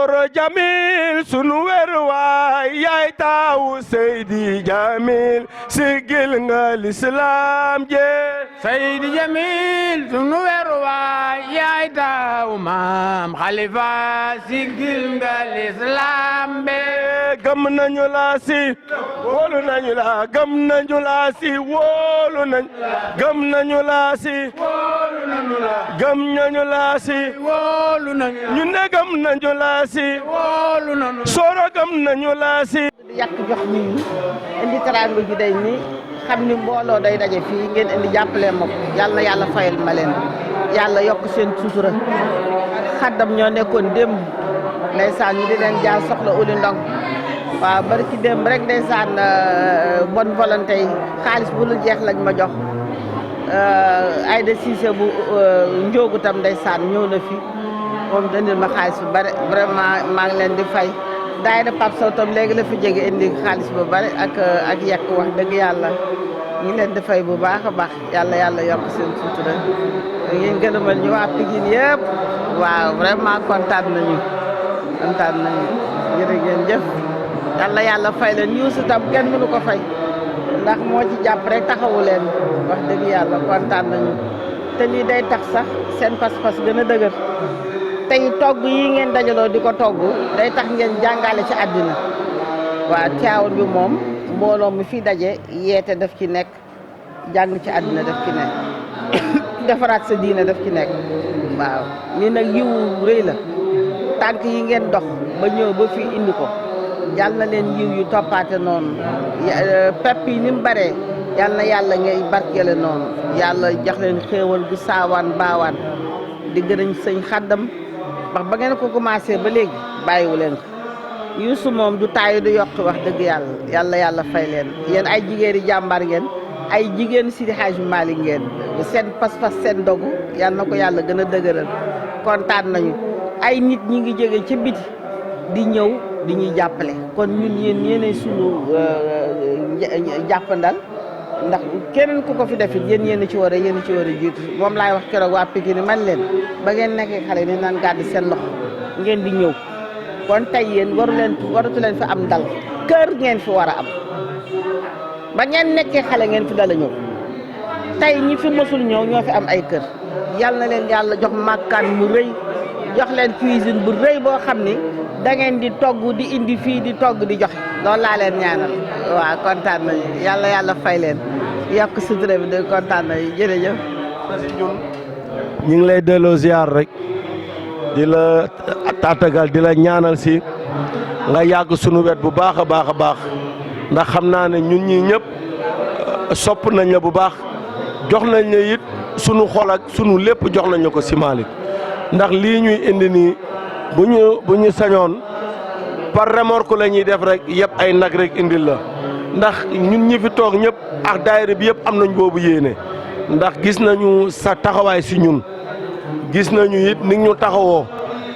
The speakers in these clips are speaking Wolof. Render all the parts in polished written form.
Soro Jamil sunu weruwaay yaay taawu Seydi Jamil sigil nga lislaam je Seydi Jamil sunu weruwaay yaay taawu maam Khalifa sigil nga lislaam be gëm nañu la si wóolu nañu la gëm nañu la si wóolu nañu gëm nañu la si wóolu nañu la gëm nañu la si wóolu nañu la ñu ne gëm nañu la si wóolu nañu la Soro gëm nañu la si yàq jox nit ñi indi teraanga ji day ni xam ni mbooloo day daje fii ngeen indi jàppale ma ko yàlla na yàlla fayal ma leen yàlla yokk seen sutura xaddam ñoo nekkoon démb ndeysaan ñu di leen jaar soxla uli ndong waaw barki démb rek ndeysaan bonne volonté yi xaalis bu lu jeex lañ ma jox Aïda Cissé bu njóogu tam ndeysaan ñëw na fi moom dandil ma xaalis bu bare vraiment maa ngi leen di fay daayira Pape Sow tam léegi la fi jege indi xaalis bu bare ak yekk wax dëgg yàlla ñu leen di fay bu baax a baax yàlla yokk seen sutura ngeen gërëmal ñu waa Pikine yëpp waaw vraiment kontaan nañu jërë ngeen jëf yàlla fay leen Youssou tam kenn mënu ko fay ndax moo ci jàpp rek taxawu leen wax dëgg yàlla kontaan nañu te lii day tax sax seen pas-pas gën a dëgër tey togg yi ngeen dajaloo di ko togg day tax ngeen jàngale ci àddina waaw Tivaouane bi moom mbooloo mi fi daje yeete daf ci nekk jàng ci àddina daf ci nekk defaraat sa diina daf ci nekk waaw lii nag yiwu rëy la tànk yi ngeen dox ba ñëw ba fii indi ko yàlla na leen yiw yu toppaate noonu pepp yi ni mu baree yàlla na yàlla ngay barkeele noonu yàlla jox leen xéewal gu saawaan baawaan di gërëm sëñ xaddam wax ba ngeen ko commencé ba léegi bàyyiwu leen ko Youssou moom du taayu du yokk wax dëgg yàlla fay leen yéen ay jigéeni jàmbaar ngeen ay jigéen Sidi Hadj Malick ngeen seen pas-pas seen dogu yal na ko yàlla gën a dëgëral kontaan nañu ay nit ñi ngi jóge ci biti di ñëw di ñuy jàppale kon ñun yéenay sunu jàppandal ndax keneen ku ko fi defit yéen ci war a jiitu moom laay wax keroog waa Pikine man leen ba ngeen nekkee xale ni naan gàddi seen loxo ngeen di ñëw kon tey yéen waratu leen fi am dal kër ngeen fi war a am ba ngeen nekkee xale ngeen fi dala ñëw tey ñi fi mësul ñëw ñoo fi am ay kër yal na leen yàlla jox màkkaan mu rëy jox leen cuisine bu rëy boo xam ni da ngeen di togg di indi fii di togg di joxe loolu laa leen ñaanal waaw kontaan nañu yàlla fay leen yokk sutura bi de kontaan nañu jërëjëf. ñun ñu ngi lay delloo ziar rek di la tàttagal di la ñaanal si nga yàgg sunu wet bu baax a baax ndax xam naa ne ñun ñii ñëpp sopp nañ la bu baax jox nañ la it sunu xol ak sunu lépp jox nañ la ko si Malick ndax lii ñuy indi nii bu ñu sañoon par remorque la ñuy def rek yëpp ay nag rek indil la ndax ñun ñi fi toog ñëpp ak daayira bi yëpp am nañ boobu yéene ndax gis nañu sa taxawaay si ñun gis nañu it ni ñu taxawoo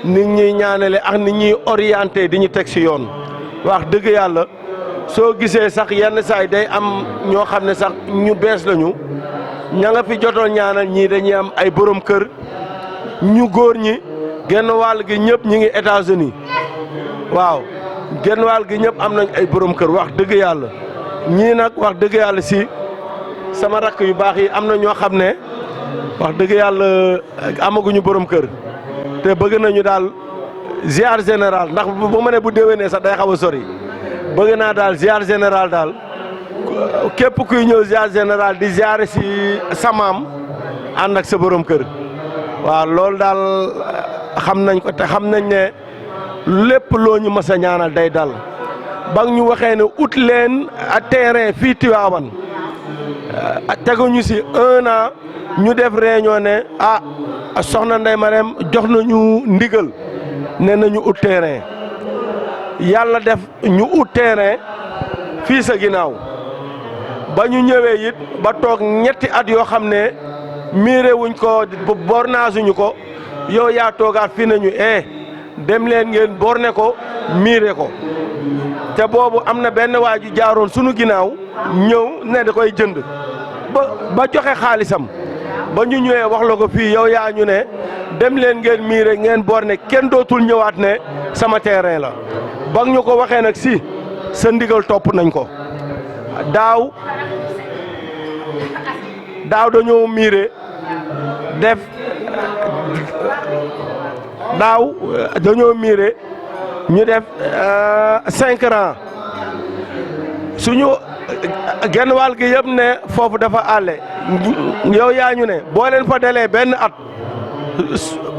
ni ñuy ñaanale ak ni ñuy orienté di ñu teg si yoon wax dëgg yàlla soo gisee sax yenn saay day am ñoo xam ne sax ñu bees lañu ña nga fi jotoon ñaanal ñii dañuy am ay borom kër ñu góor ñi genn wàll gi ñëpp ñi ngi États-Unis waaw genn wàll gi ñëpp am nañ ay borom kër wax dëgg yàlla ñii nag wax dëgg yàlla si sama rakk yu baax yi am na ñoo xam ne wax dëgg yàlla amaguñu borom kër te bëgg nañu daal ziar général ndax bu ma ne bu déwénee sax day xaw a sori bëgg naa daal ziar général daal képp kuy ñëw ziar général di ziare si samaam ànd ak sa borom kër waaw loolu daal xam nañ ko te xam nañ ne lépp loo ñu mës a ñaanal day dal ba ñu waxee ne ut leen terrain fii Tivaouane teguñu si 1 an ñu def réunion ne soxna Ndeye Marème jox nañu ndigal ne nañu ut terrain yàlla def ñu ut terrain fii sa ginnaaw ba ñu ñëwee it ba toog ñetti at yoo xam ne miire wuñ ko bornaasuñu ko yow yaa toogaat fii nañu dem leen ngeen borne ko miire ko te boobu am na benn waa ju jaaroon sunu ginnaaw ñëw ne da koy jënd ba joxe xaalisam ba ñu ñëwee wax la ko fii yow yaa ñu ne dem leen ngeen miire ngeen borne kenn dootul ñëwaat ne sama terrain la ba ñu ko waxee nag si sa ndigal topp nañ ko daaw dañoo miire def daaw dañoo miire ñu def 5 rangs suñu genn wàll gi yëpp ne foofu dafa àlle yow yaa ñu ne boo leen fa delee benn at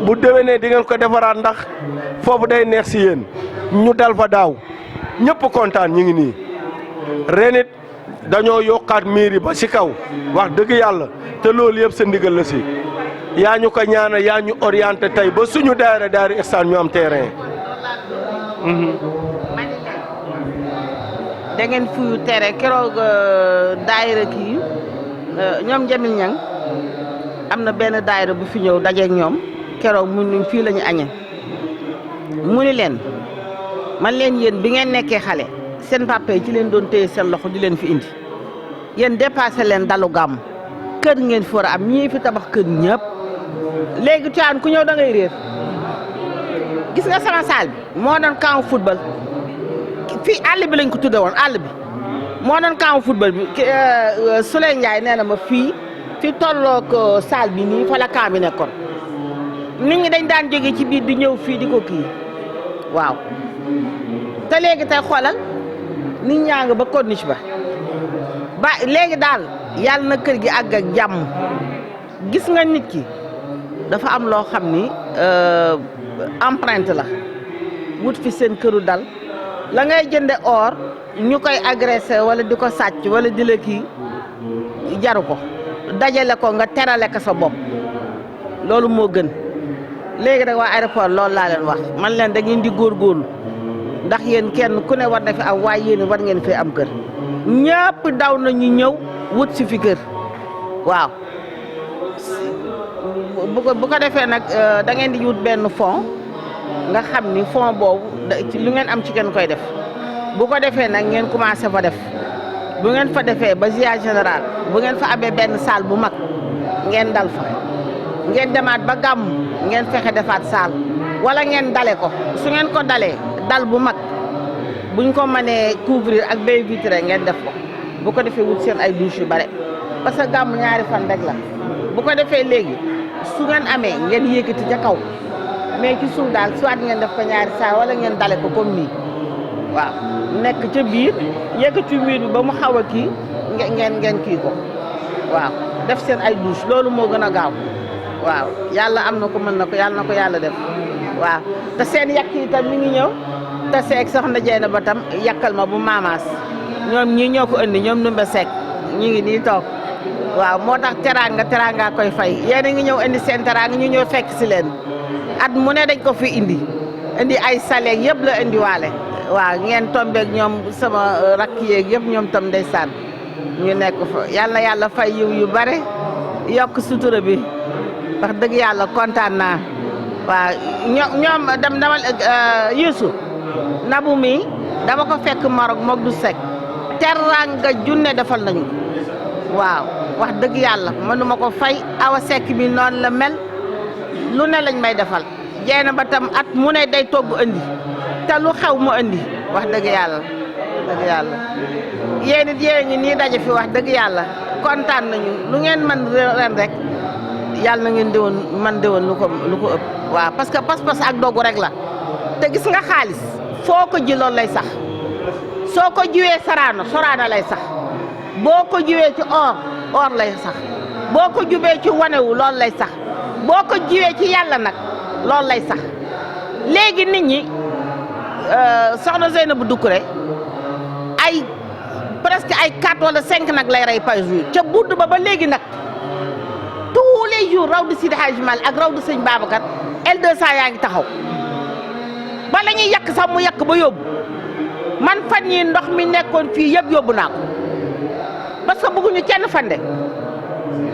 bu déwénee di ngeen ko defaraat ndax foofu day neex si yéen ñu dal fa daaw ñëpp kontaan ñu ngi nii ren it dañoo yokkaat miir yi ba si kaw wax dëgg yàlla te loolu yëpp sa ndigal la si yaa ñu ko ñaanal yaa ñu orienté tey ba suñu daara Ihsan ñu am terrain. da ngeen fuyu tere keroog daayira kii ñoom Jamil Ñang am na benn daayira bu fi ñëw dajeeg ñoom keroog mu ni fii la ñu añee mu ni leen man leen yéen bi ngeen nekkee xale seen papa yi ci leen doon téye seen loxo di leen fi indi yéen dépassé leen dalu gàmm kër ngeen fi war a am ñii fi tabax kër ñëpp léegi Tiwaawan ku ñëw da ngay réer gis nga sama saal bi moo doon camp football fii àll bi lañ ko tudde woon àll bi moo doon camp football bi Souley Ndiaye nee na ma fii fi tolloog saal bi nii fa la camp bi nekkoon nit ñi dañ daan jóge ci biir di ñëw fii di ko kii waaw te léegi tey xoolal nit ñaa nga ba corniche ba léegi daal yàlla na kër gi àgg ak jàmm gis nga nit ki dafa am loo xam ni empreinte la wut fi seen këru dal la ngay jënde or ñu koy agressé wala di ko sàcc wala di la kii jaru ko dajale ko nga terale ko sa bopp loolu moo gën léegi nag waa aéroport loolu laa leen wax man leen da ngeen di góorgóorlu ndax yéen kenn ku ne war na fi am waaye yéen war ngeen fi am kër ñëpp daw na ñu ñëw wut si fi kër waaw bu ko defee nag da ngeen di wut benn fond nga xam ni fond boobu lu ngeen am ci ngeen koy def bu ko defee nag ngeen commencé fa def bu ngeen fa defee ba ziar général bu ngeen fa amee benn salle bu mag ngeen dal fa ngeen demaat ba gàmm ngeen fexe defaat salle wala ngeen dale ko su ngeen ko dalee dal bu mag buñ ko mënee couvrir ak baie vitrée ngeen def ko bu ko defee wut seen ay douche yu bare parce que gàmm ñaari fan rek la bu ko defee léegi su ngeen amee ngeen yékkati ca kaw mais ci suuf daal soit ngeen def ko ñaari saa wala ngeen dale ko comme nii waaw nekk ca biir yëkkati miir bi ba mu xaw a kii ngeen kii ko waaw def seen ay douche loolu moo gën a gaaw waaw yàlla am na ko mën na ko yàlla na ko yàlla def waaw te seen yàq yi tam mi ngi ñëw te seeg soxna Jeyna ba tam yàkkal ma bu maamaas ñoom ñii ñoo ko indi ñoom Ndumbe Seck ñi ngi nii toog waaw moo tax teraanga koy fay yéen a ngi ñëw indi seen teraanga ñu ñëw fekk si leen at mu ne dañ ko fi indi ay saleeg yëpp la indi waale waaw ngeen tombeeg ñoom sama rakk yeeg yëpp ñoom tam ndeysaan ñu nekk fa yàlla yàlla fay yiw yu bare yokk sutura bi wax dëgg yàlla kontaan naa waaw ñoom dama Youssou Nabou mi dama ko fekk Maroc moog du Seck teraanga junne defal nañu waaw wax dëgg yàlla mënuma ko fay Awa Seck mi noonu la mel lu ne lañ may defal Jeyna ba tam at mu ne day togg andi te lu xew mu andi wax dëgg yàlla yéen it yéen ñi nii daje fi wax dëgg yàlla kontaan nañu lu ngeen man ren rek yàlla na ngeen déwoon man déwoon lu ko ëpp waaw parce que pas-pas ak dogu rek la te gis nga xaalis foo ko ji loolu lay sax soo ko jiwee soraana lay sax boo ko jiwee ci or lay sax boo ko jubee ci wanewu loolu lay sax boo ko jiwee ci yàlla nag loolu lay sax léegi nit ñi soxna Zeynabou Doucouré ay presque ay 4 wala 5 nag lay rey par jour ca budd ba léegi nag tous les jours raw di Sidi Hadji Malick ak raw di sëñ Babacar L200 yaa ngi taxaw ba la ñuy yàq sax mu yàq ba yóbbu man fan yi ndox mi nekkoon fii yëpp yóbbu naa ko parce que bëgguñu kenn fande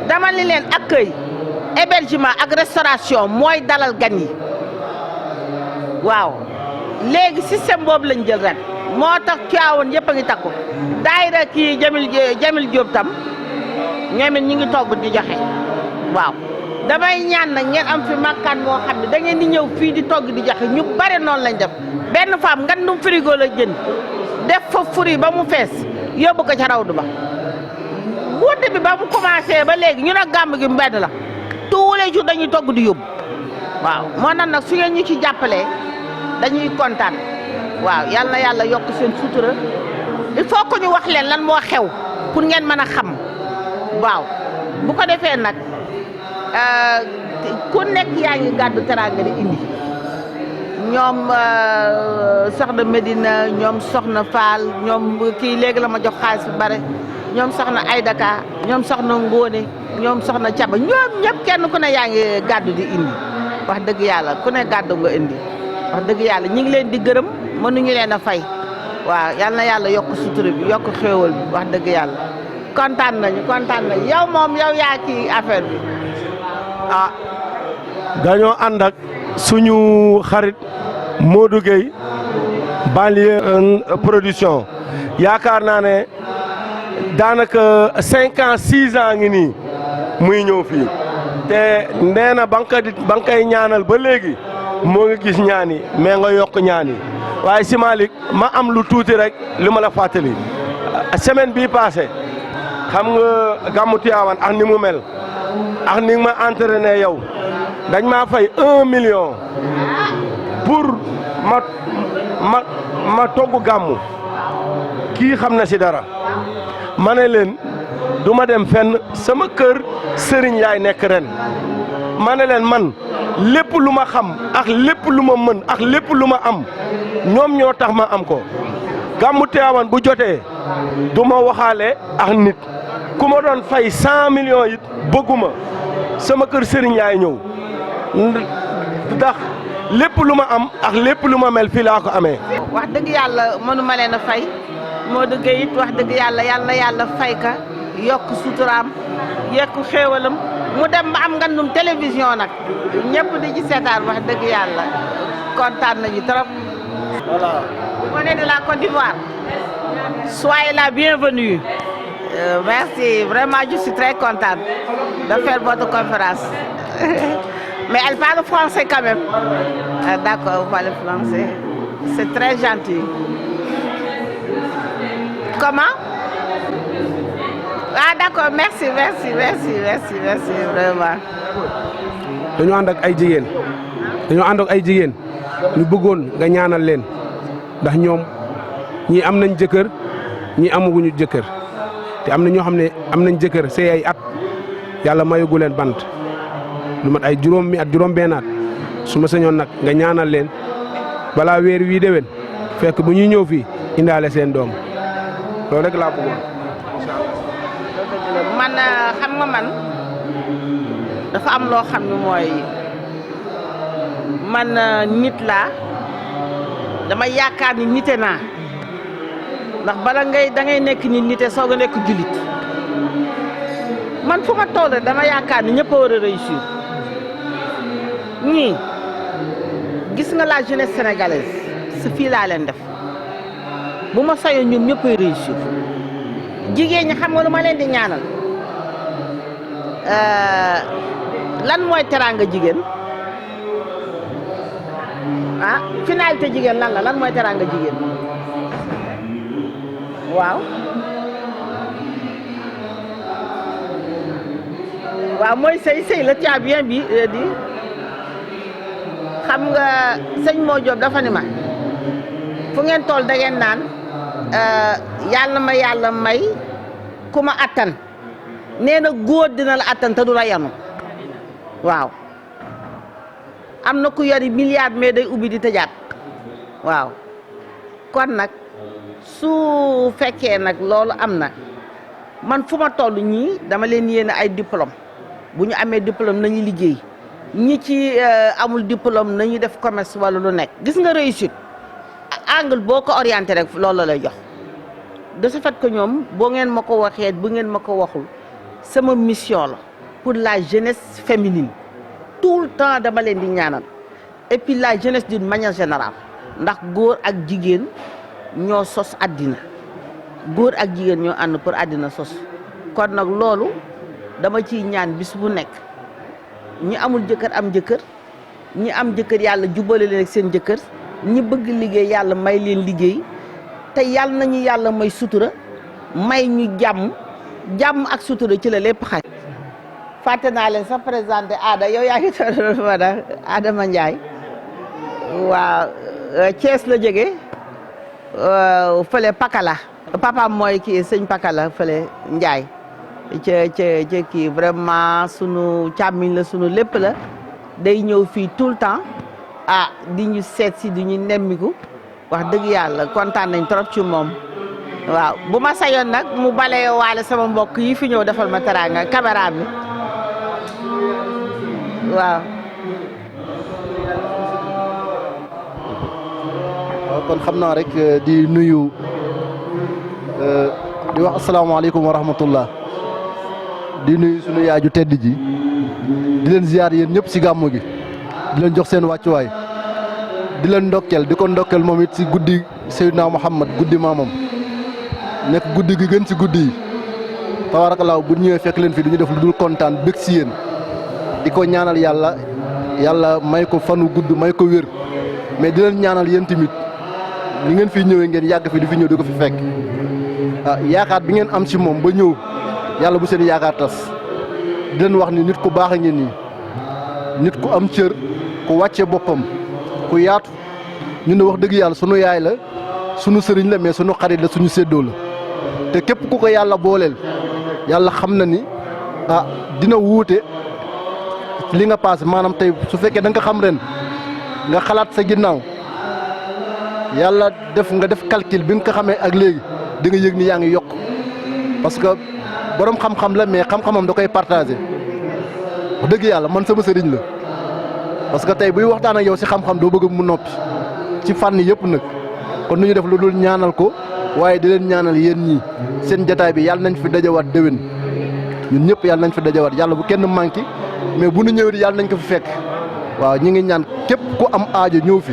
dama li leen accueil hébergement ak restauration mooy dalal gan yi waaw léegi système boobu lañ jël ren moo tax Tiwaawan yëpp a ngi takku daayira kii Jamil Diop tam ñoom it ñi ngi togg di joxe waaw damay ñaan nag ngeen am fi makkaan moo xam ne da ngeen di ñëw fii di togg di joxe ñu bare noonu lañ def benn femme ngandum frigo la jënd def fa furi ba mu fees yóbbu ko ca rawdu ba guddi bi ba mu commencé ba léegi ñu ne gàmm gi mbedd la tous les jours dañuy togg di yóbbu waaw moo nan nag su ngeen ñu ci jàppalee dañuy kontaan waaw yal na yàlla yokk seen sutura il faut que ñu wax leen lan moo xew pour ngeen mën a xam waaw bu ko defee nag ku nekk yaa ngi gàddu teraanga di indi ñoom soxna Medina ñoom soxna Fall ñoom kii léegi la ma jox xaalis bu bare ñoom soxna Aydaka ñoom soxna Ngóone ñoom soxna Caba ñoom ñëpp kenn ku ne yaa ngi gàddu di indi wax dëgg yàlla ku ne gàddu nga indi wax dëgg yàlla ñu ngi leen di gërëm mënuñu leen a fay waaw yal na yàlla yokk sutura bi yokk xéewal bi wax dëgg yàlla kontaan nañu yow moom yow yaa kii affaire bi ah dañoo ànd ak suñu xarit Modou Gueye banlieue production yaakaar naa ne daanaka 5 ans 6 ans ngi nii muy ñëw fii te nee na ba nga koy ñaanal ba léegi moo ngi gis ñaan yi mais nga yokk ñaan yi waaye si Malick ma am lu tuuti rek li ma la fàttali semaine bii passé xam nga gàmmu Tiwaawan ak ni mu mel ak ni ma entraîné yow dañ maa fay 1 million pour ma togg gàmmu kii xam na si dara ma ne leen du ma dem fenn sama kër sëriñ yaay nekk ren ma ne leen man lépp lu ma xam ak lépp lu ma mën ak lépp lu ma am ñoom ñoo tax ma am ko gàmmu Tiwaawan bu jotee du ma waxaale ak nit ku ma doon fay 100 millions it bëgguma sama kër sëriñ yaay ñëw ndax lépp lu ma am ak lépp lu ma mel fii laa ko amee. wax dëgg yàlla mënuma leen a fay Modou Gueye it wax dëgg yàlla yal na yàlla fay ka yokk suturaam yokk xéewalam mu dem ba am ngandum télévision nag ñëpp di ci seetaan wax dëgg yàlla kontaan nañu trop. voilà. Vous venez de la Côte d'Ivoire. Soyez la bienvenue. Merci, vraiment je suis très contente de faire votre conférence. Mais elle parle français quand même. D'accord, vous parlez français. C'est très gentil. Comment? Ah d'accord, merci vraiment. dañoo ànd ak ay jigéen ñu bëggoon nga ñaanal leen ndax ñoom ñii am nañ jëkkër ñii amaguñu jëkkër te am na ñoo xam ne am nañ jëkkër sey ay at yàlla mayagu leen bant lu mat ay juróom-benn at su ma sañoon nag nga ñaanal leen balaa weer wii déwén fekk bu ñuy ñëw fii indaale seen doom loolu rek laa bëggoon. man xam nga man dafa am loo xam ne mooy man nit laa dama yaakaar ni nite naa ndax bala da ngay nekk nit nite soog a nekk julit man fu ma toll dama yaakaar ni ñëpp a war a réussir ñii gis nga la jeunesse sénégalaise sa fii laa leen def bu ma sayoon ñoom ñëpp a réussir jigéen ñi xam nga lu ma leen di ñaanal lan mooy teraanga jigéen ah finalité jigéen lan mooy teraanga jigéen waaw mooy sëy la tu as bien dit xam nga sëñ moo Diop dafa ni ma fu ngeen toll da ngeen naan yàlla ma yàlla may ku ma attan nee na góor dina la attan te du la yanu waaw am na ku yori milliard mais day ubbi di tëjaat waaw kon nag su fekkee nag loolu am na man fu ma toll ñii dama leen yéene ay diplôme bu ñu amee diplôme nañu liggéey ñi ci amul diplôme nañu def commerce wala lu nekk gis nga réussite angle boo ko orienté rek loolu la lay jox de ce fait que ñoom boo ngeen ma ko waxee bu ngeen ma ko waxul sama mission la pour la jeunesse féminine tout le temps dama leen di ñaanal et puis la jeunesse d'une manière générale ndax góor ak jigéen ñoo sos àddina góor ak jigéen ñoo ànd pour àddina sos kon nag loolu dama ciy ñaan bis bu nekk ñi amul jëkkër am jëkkër ñi am jëkkër yàlla jubale leen ak seen jëkkër ñi bëgg liggéey yàlla may leen liggéey te yàlla nañu yàlla may sutura may ñu jàmm ak sutura ci la lépp xaj. fàtte naa leen sax présenté Ada yow yaa ngi toog wala Adama Ndiaye waaw Thiès la jóge fële Pakala papaam mooy kii sëñ Pakala fële Ndiaye ca kii vraiment sunu càmmiñ la sunu lépp la day ñëw fii tout le temps di ñu seet si di ñu nemmiku wax dëgg yàlla kontaan nañ trop ci moom waaw bu ma sayoon nag mu balee waale sama mbokk yi fi ñëw defal ma teraanga caméra bi waaw. kon xam naa rek di nuyu di wax asalaamaaleykum wa rahmatullah di nuyu sunu yaaju tedd ji di leen ziar yéen ñëpp si gàmmu gi di leen jox seen wàccuwaay di leen ndokkel di ko ndokkel moom it si guddi Seydina Muhammad guddi maamam nekk guddi gi gën si guddi yi tabaarakallaa bu ñëwee fekk leen fi du ñu def lu dul kontaan bëgg si yéen di ko ñaanal yàlla may ko fanu gudd may ko wér mais di leen ñaanal yéen tamit ni ngeen fi ñëwee ngeen yàgg fi di fi ñëw di ko fi fekk yaakaar bi ngeen am si moom ba ñëw yàlla bu seen yaakaar tas di leen wax ni nit ku baax a ngeen nii nit ku am cër ku wàcce boppam ku yaatu ñun de wax dëgg yàlla sunu yaay la sunu sëriñ la mais sunu xarit la suñu séddoo la te képp ku ko yàlla booleel yàlla xam na ni dina wuute li nga paase maanaam tey su fekkee da nga xam ren nga xalaat sa ginnaaw yàlla nga def calcul bi nga ko xamee ak léegi di nga yëg ni yaa ngi yokk parce que borom xam-xam la mais xam-xamam da koy partagé wax dëgg yàlla man sama sëriñ la parce que tey buy waxtaan ak yow si xam-xam doo bëgg mu noppi ci fànn yëpp nag kon nu ñu def lu dul ñaanal ko waaye di leen ñaanal yéen ñii seen jataay bi yàlla nañ fi dajawaat déwén ñun ñëpp yàlla nañ fi dajawaat yàlla bu kenn manqué mais bu nu ñëwee yàlla nañ ko fi fekk waaw ñi ngi ñaan képp ku am aajo ñëw fi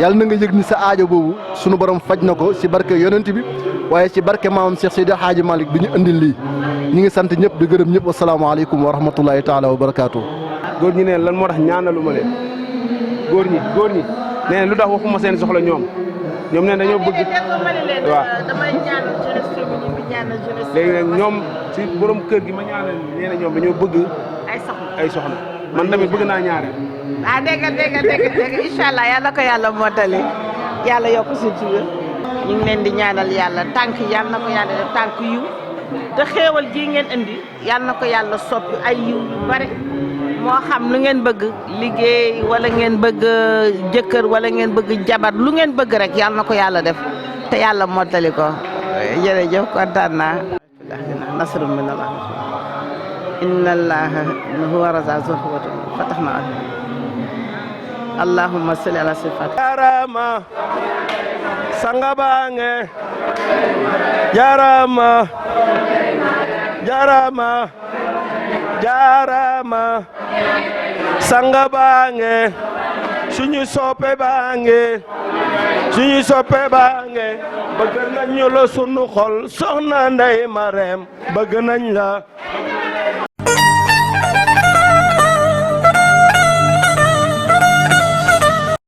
yàlla na nga yëg ni sa aajo boobu sunu borom faj na ko si barke yonent bi waaye ci barke maamam Cheikh Seydi Hadji Malick bi ñu indil lii ñi ngi sant ñëpp di gërëm ñëpp asalaamaaleykum wa rahmatullahi taala wa barakaatu. góor ñi neen lan moo tax ñaanaluma leen góor ñi nee lu tax waxuma seen soxla ñoom nee dañoo bëgg waaw damay ñaanal jeunesse féminine bi ñaanal jeunesse léegi nag ñoom ci borom kër gi ma ñaanal nee na ñoom dañoo bëgg ay soxna man tamit bëgg naa ñaare dégg incha allah yàlla ko yàlla mottali yàlla yokk si ci wér ñu ngi leen di ñaanal yàlla tànk yàlla na ko yàlla def tànk yiw te xéewal gii ngeen indi yàlla na ko yàlla soppi ay yiw yu bare moo xam lu ngeen bëgg liggéey wala ngeen bëgg jëkkër wala ngeen bëgg jabar lu ngeen bëgg rek yàlla na ko yàlla def te yàlla mottali ko jërëjëf kontaan naa nasrun min Allah inna allaha huwa razaqu zul quwwati fatahna allahumma salli ala sifat jarama sanga bange jarama sanga bange suñu soppe bange bëgg nañ la sunu xol soxna Ndey Marème bëgg nañ la